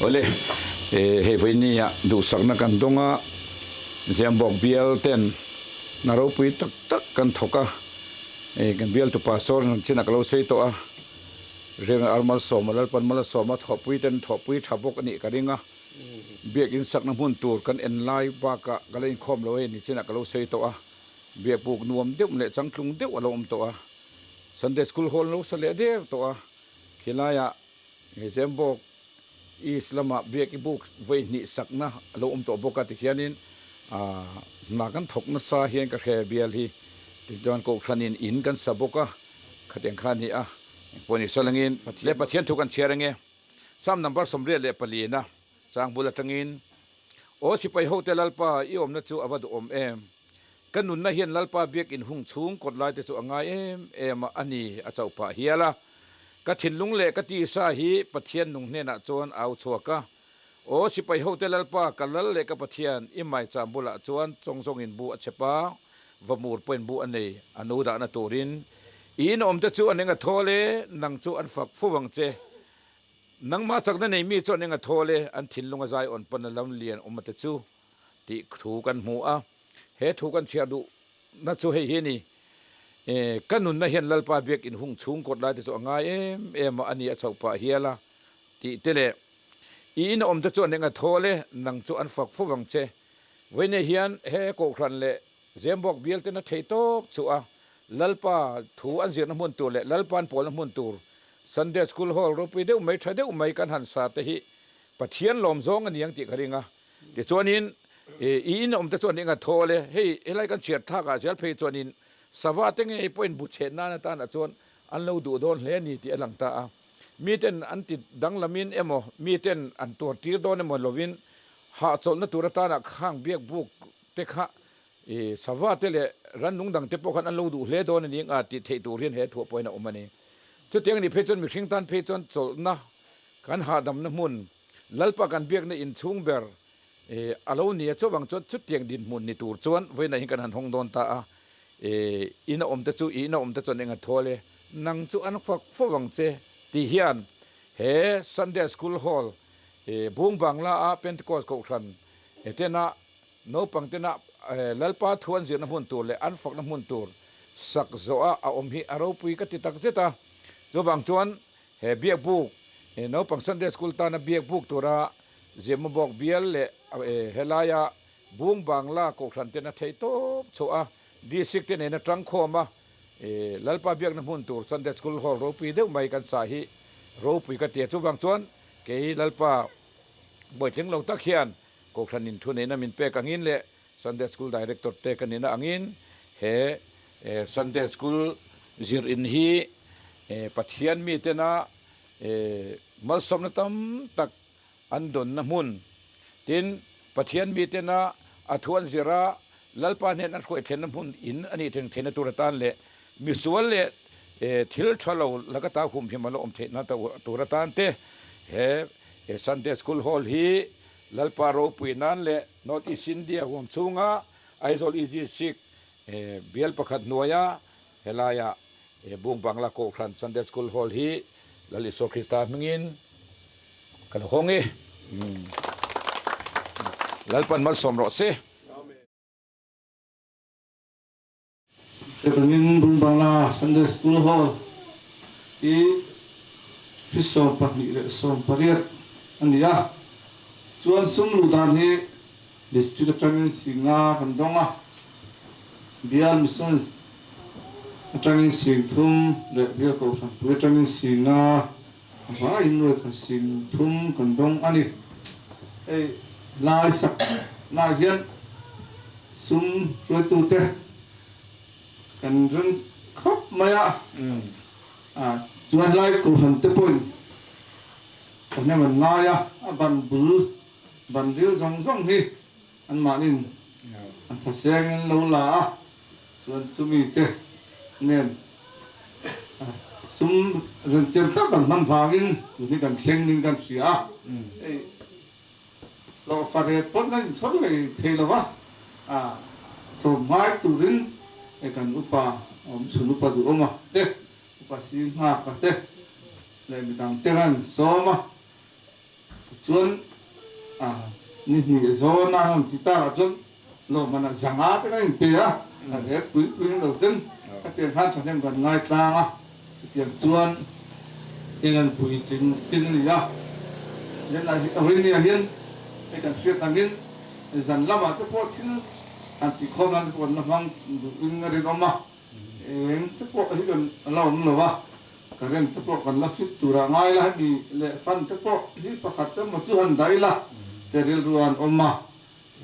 Awle, hei vawinia duhsakna kan dawng a, Zembawk bial ten hna ropui tak tak kan thawk a, kan bialtu pastor an chinah ka lo sawi tawh a, Rev. Armalsawma Lalpan Malasawma thawhpui ten thawhpui tha bawk a nih ka ring a, Biakin sakna hmun tur kan en lai bakah ka la inkhawm lo hei ni chinah ka lo sawi tawh a, biakbuk nuam deuh leh changtlung deuh a lo awm tawh a, Sunday School Hall an lo sa leh der tawh a, khilaiah he Zembawk East lamah biak i buk vawi hnih sakna a lo awm tawh bawk a tikhianin hna kan thawk nasa hian ka hre bial hi tichuan Kohhranin in kan sa bawk a, khatiang kha a ni a, engpawh ni salangin leh Pathian thu kan chhiar ange. Psalm number 84 na chang bul atangin, Aw sipai hote Lalpa, i awmna chu a va duhawm em? Ka nunna hian Lalpa biakin hung chhung kawt laite chu a ngai em em a, a ni, a chauh phah hial a. Ka thinlung leh ka tisa hi Pathian nung hnenah chuan a au chhuak a. Aw sipai hote Lalpa, ka lal leh ka Pathian, i maicham bulah chuan chawngzawngin bu a chep a, vamur pawhin bu a nei, a nu dahna turin. I inawmte chu an eng a thawl e, nang chu an fak fo vang che. Nangmah chakna nei mi chu an eng a thawl e, an thinlung a zai awn pawn a lam lian awm ate chu tih thu kan hmu a. He thu kan chhiar duhna chu hei hi a ni, Ka nunna hian Lalpa biak inhung chhung kawt laite chu a ngai em em a, a ni a chhoh pah hial a tih te leh, I inawmte chu an eng a thawl e, nang chu an fak fo vang che. Vawiinah hian he Kohhran leh Zembawk bial ten a thei tawp chu a, Lalpa thu an zirna hmun tur leh Lalpa'n pawlna hmun tur Sunday School Hall ropui deuh mai tha deuh mai kan han sa te hi Pathian lawm zawng a niang tih ka ring a. Tichuanin i in awmte chuan eng a thawl e, hei helai kan chhiar thlakah zel phei chuanin sava te ngei pawhin bu chhet nan atana chuan an lo duh dawn hle a ni tih a lang ta a. Miten an ti danglamin emaw, miten an tuar tir dawn emaw lovin hahchawlhna tur atana khang biak buk te kha i sava te leh rannung dang te pawh khan an lo duh hle dawn a ni ang tih theih tur hian he thuah pawhin a awm a ni. Chutiang a nih phei chuan mihring tan phei chuan chawlhna kan hahdamna hmun, Lalpa kan biakna inchhung ber i a lo ni a, chuvang chuan chutiang dinhmun ni tur chuan vawiinah hian kan han hawng dawn ta a, i ina awm te chu i ina awm te chuan eng a thawl e, nang chu an fak fo vang che tih hian he Sunday School Hall i Bung Bangla a Pentecost Kohhran tena Naupang tena Lalpa thu an zirna hmun tur leh an fakna hmun tur sak zawha a awm hi a ropui ka ti tak zet a. Chuvang chuan he biakbuk, naupang Sunday School tana biakbuk tura Zemabawk bial leh helaia Bung Bangla Kohhran tena theih tawp chhuah a, District te nena tangkhawm a Lalpa biakna hmun tur Sunday School Hall ropui deuh mai kan sa hi ropui ka ti a. Chuvang chuan kei Lalpa bawitling lo tak hian Kohhran in thuneihna min pek angin leh Sunday School Director te ka nihna angin he Sunday School zir in hi Pathian mitena malsawmna tam tak an dawnna hmun, tin Pathian mitena a thu an zir a Lalpa hnen an hruai thlenna hmun in a nih theihna tur atan leh misual leh thil tha lo laka ta humhim a la awm theihna tur atan te he Sunday School Hall hi Lalpa ropui nan leh North East India huam chhunga Aizawl East District bial pakhat hnuaia helaia Bung Bangla Kohhran Sunday School Hall hi Lal Isua Krista hmingin ka lo hawng e. Lalpan malsawm rawh se. Chutangin Bungbangla Sunday School Hall hi feet 28 a ni a, chuan sum luh dan hi District atangin 50 kan dawng a, Bial Mission atangin 3000 leh Bial Kohhranpui atangin 50 a vaiin nuai khat 3000 kan dawng a ni. Hei lai sak lai hian Sum hruaitute kan ring khawp mai a, chuan helai kohhran te pawhin thahnem an ngai a, a ban bul ban ril zawng zawng hi anmahnin an thaseng in lo la a, chuan chumi te nen sum renchem tak an hman vangin tun hi kan thleng ning kan hria a, hei. Hlawhfa ret pawn kan inchhawr leh thei lo va, tlawm ngai turin hei kan upa awm chhun upa duhawma te, upa Singhaka te leh midang te khan sawm a. Tichuan ni hnih zawn a rawn ti tak ah chuan lawmman ah zanga te kan inpe a, a ret pui pui lo ten khatiang khan thahnem kan ngai tlang a, chutiang chuan eng an puitling tin a ni a. Rinnia hian hei kan hriat angin zan lamah te pawh thil han tihkhawm nan te pawh kan la hmang duhin a rinawm a. Eng te pawh hi kan la awm lo a, current te pawh kan la fit tur ah ngai la, hemi leh fan te pawh hi pakhat emaw chu han daih la te rilru an awm a,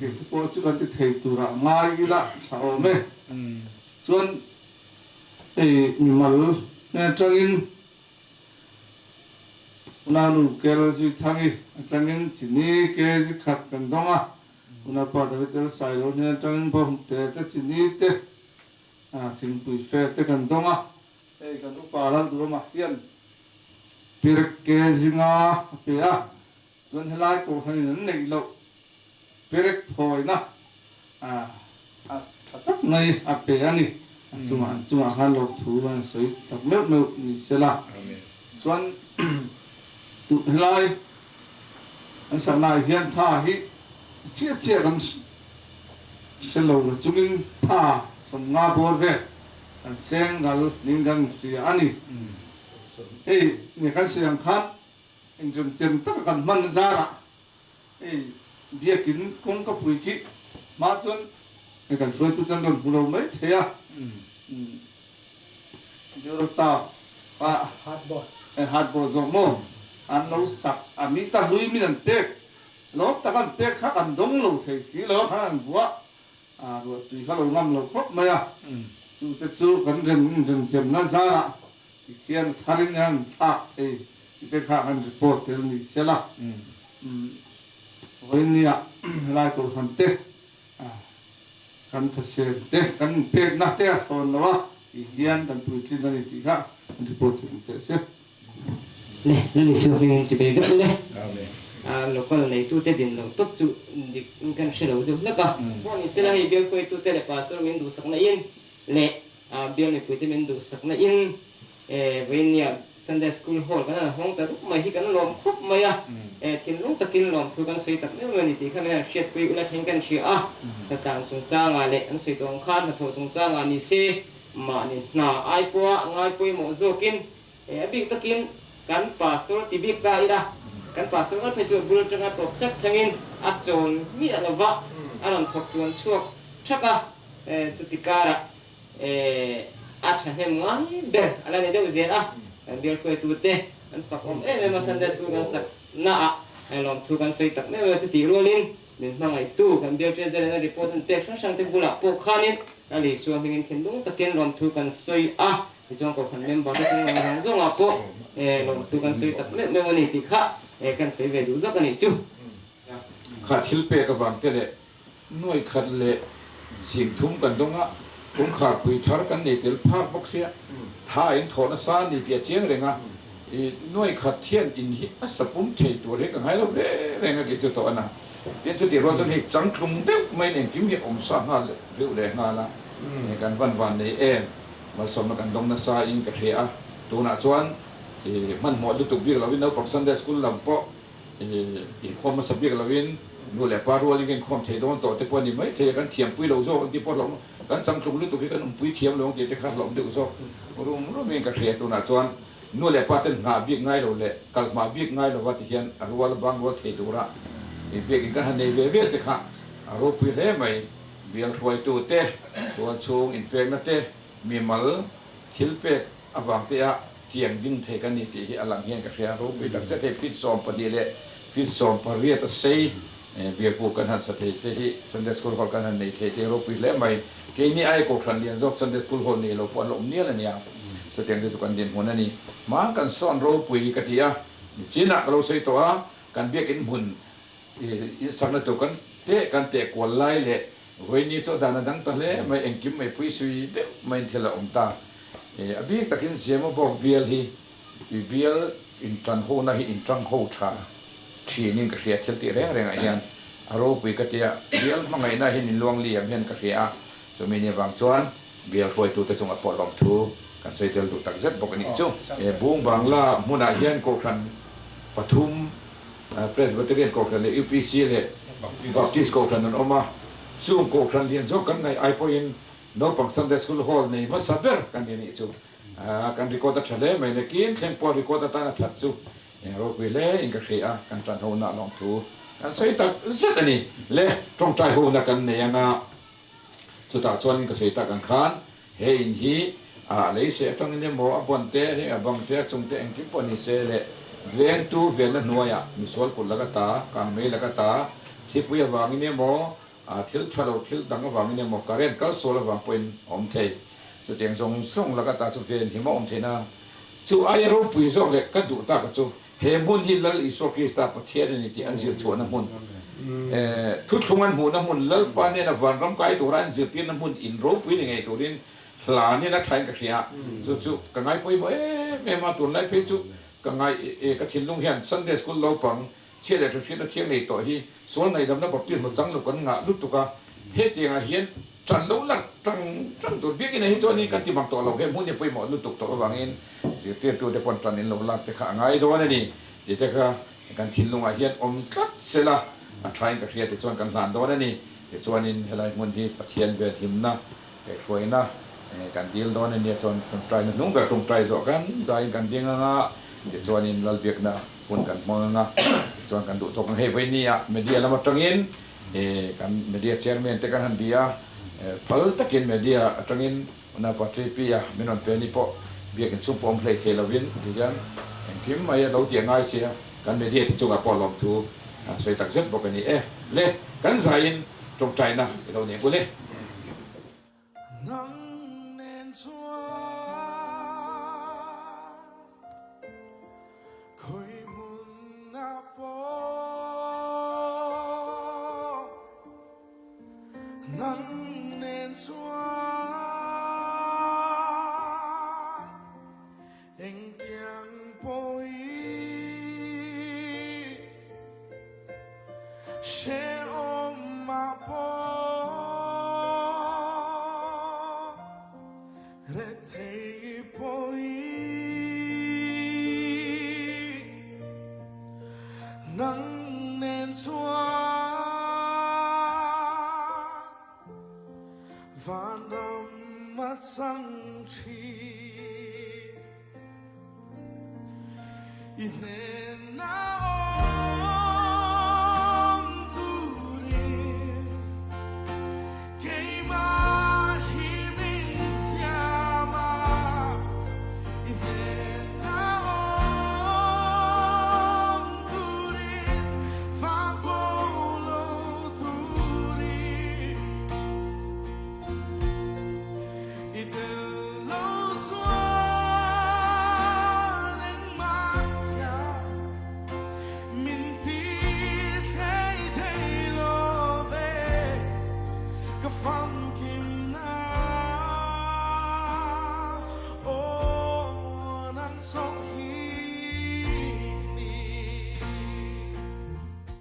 eng te pawh chu kan ti thei tur ah ngai ila tha awm e. Chuan hei mimal hnen atangin Unau kel zui thangi atangin chini kg khat kan dawng a, Unaupa David L Sailo hnen atangin bawm te te chini te Thingpui fe te kan dawng a, hei kan upa Lalduhawma hian perek ke zinga a pe a, chuan helai kohhranin an neih loh perek phawina a tha tak mai a pe a ni. A chungah an chungah khan lawmthu an sawi tak meuh meuh ni sela. Chuan helai an saknaah hian tha hi chiah chiah kan hre lo la chungin tha 50 bawr vel kan seng ral niin kan hria a ni. Hei nia kan sawi ang khan engchem taka kan hman zarah hei biakin kawngka pui khi hma chuan hei kan hruaitu chuan rawn hmu lo mai thei a. Durta ah hardboard zawk maw an lo sak a mi ta hlui min an pek lawm tak an pek kha kan dawng lo thei si lo khan an buah a ruah tui kha lo ngam lo khawp mai a chu te chu kan rem remchemna zarah tikhian tharin an thlak thei tih te kha kan report tel ni sela vawinia helai kohhran te Kan thasem te, kan inpekna te a thlawn lo a, tih hian kan puitlin a ni tih kha kan report thei ang teh se. Le, Lal Isua hmingin chi bei vek le. Local neitute din loh tawp chu dik in kan hre lo deuh hlek a. Pawh ni sela hei bial hruaitute leh pastor min duhsakna in leh bial mipuite min duhsakna in Vawinia Sunday School Hall kan han hawng ta rup mai hi kan lawm khawp mai a, thinlung takin lawmthu kan sawi tak meuh meuh a ni tih kha min han hriatpui ula thleng kan hria a, hnatlang chungchangah leh an sawi tawh ang khan hnathawh chungchangah ni se mahni hna ai pawha ngai pawimawh zawkin a bik takin kan pastor ti bik ta ila kan pastor ngat phei chu a bul atanga tawp thlap thlengin a chawl miah lova a rawn thawk tuan chhuak thak a, chuti karah A thahnem ngai ber a la ni deuh zel a, kan bial hruaitute an fak awm em em a, Sunday School kan sak naah lawmthu kan sawi tak meuh a, chutih rualin min hmangaihtu kan bial treasurer in a report an pek hrang hrang te bulah pawh khanin Lal Isua hmingin thinlung takin lawmthu kan sawi a, tichuan Kohhran member te chung zawng zawngah pawh lawmthu kan sawi tak meuh meuh a ni tih kha kan sawi ve duh zawk a nih chu. Kha thil pek avang te leh Nuai khat leh 30,000 kan dawng a, kawngkhar pui thar kan nei tel phak bawk sia, tha a inthawh nasa a ni tih a chiang reng a, i nuai khat hian in hi a sapum thei tur hi ka ngai lo reng reng a kei chu tawh a na. Tin chutih rual chuan hei changtlung deuh maiin engkim hi a awm sa nghal leh deuh leh nghal a, kan van van nei em, malsawmna kan dawng nasa in ka hria a, tunah chuan i hmanhmawh lutuk bik lovin naupang Sunday School lam pawh Inkhawm hmasa bik lovin nu leh pa rualin ka inkhawm thei dawn tawh te pawh a ni mai thei a, kan thiampui lo zawk ang tih pawh hlauh kan changtluk lutuk hi kan awmpui thiam lo ang tih te kha hlauh deuh zawk rum rumin ka hria. Tunah chuan nu leh pa ten nghah bik ngai lo leh kal hma bik ngai lova ti hian a rual bang rual thei tura biakin kan han nei ve vel te kha a ropui hle mai. Bial hruaitu te, tual chhung inpekna te, mimal thil pek avang te a tiang ding thei ka ni tih hi a lang hian ka hria. Ropui tak zet hei feet 12 leh feet 18 a sei biakbu kan han sa thei te hi Sunday School Hall kan han nei thei te hi ropui hle mai. Keini ai Kohhran lian zawk Sunday School Hall nei lo pawh an la awm nial a nia. Chutiang te chu kan dinhmun a ni. Hma kan sawn ropui ka ti a, nichinah ka lo sawi tawh a, kan biakin hmun Insakna tur kan teh kan teh kual lai leh vawiini chu a dan a dang ta hle mai, engkim mai pui sui deuh maiin thil a awm ta. A bik takin Zema bawk bial hi i bial intan hona hi intang ho tha thinin ka hria, thil tih reng rengah hian a ropui ka tia, bial hmangaihna hi min luang liam hian ka hria a, chumi ni avang chuan bial hruaitute chungah pawh lawmthu kan sawi tel duh takzet bawk a nih chu. Bung Bangla hmunah hian Kohhran pathum. Presbyterian Kohhran leh UPC leh Baptist Kohhran an awm a, chung Kohhran lian zawk kan ngaih ai pawhin naupang Sunday School Hall nei hmasa ber kan ni a nih chu. Kan record a tha hle mai, nakin thleng pawh record atana that chu eng ropui hle in ka hria a, kan tan ho na lawmthu kan sawi tak zet a ni. Le tawngtai ho na kan nei anga chutah chuanin ka sawi tak ang khan he in hi a lei seh atangin emaw a buan te heng a bang te a chung te engkim pawh ni se leh vengtu venna hnuaiah misual kut laka ta, kangmei laka ta, thipui avangin emaw A thil tha lo thil dang avangin emaw current kal sual avang pawhin a awm thei. Chutiang zawng zawng laka ta chu ven him a awm theih na. Chu aia ropui zawk leh ka duh taka chu he hmun hi Lal Isua Krista Pathian a ni tih an zir chhuahna hmun, thuthlung an hmuhna hmun, Lalpa nena vanram kai tura an zirtirna hmun in ropui ni ngei turin hlanin a thain ka hria. Chu chu ka ngai pawimawh em em a, tunlai phei chu ka ngai ka thinlung hian Sunday School naupang Chhiat leh hriat a thiang nei tawh hi sual ngaihdamna baptisma chang lo kan ngah lutuk a, hetiangah hian tan lo lak tang tang tur biakin ah hi chuan kan ti bang tawh lo, he hmun hi pawimawh lutuk tawh avangin zirtirtute pawn tan in lo lak te kha a ngai dawn a ni tih te kha kan thinlungah hian awm tlat sela a thain ka hria tichuan kan hlan dawn a ni. Tichuanin helai hmun hi Pathian venhimna kaihhruaina kan dil dawn a nia chuan tawngtaina hnung ber tawngtai zawh kan zaiin kan ding anga tichuanin Lalbiakna hun kan hmang anga tichuan kan duh tawk ang. Hei vawinia media lam atangin kan media chairman te kan han bia a, phal takin media atangin Unaupa JP-a min rawn pe ni pawh biakin chhung pawh awm hlei thei lovin ti hian engkim mai a lo tih a ngai sia, kan media te chungah pawh lawmthu an sawi tak zet bawk a ni e. Le kan zaiin tawngtaina i lo nei bul e. Nang nen chuan khawi hmun ah pawh Nang nen chuan engtiang pawhin hrehawm ah pawh rethei pawhin nang nen chuan vanram a chang thin i hnen.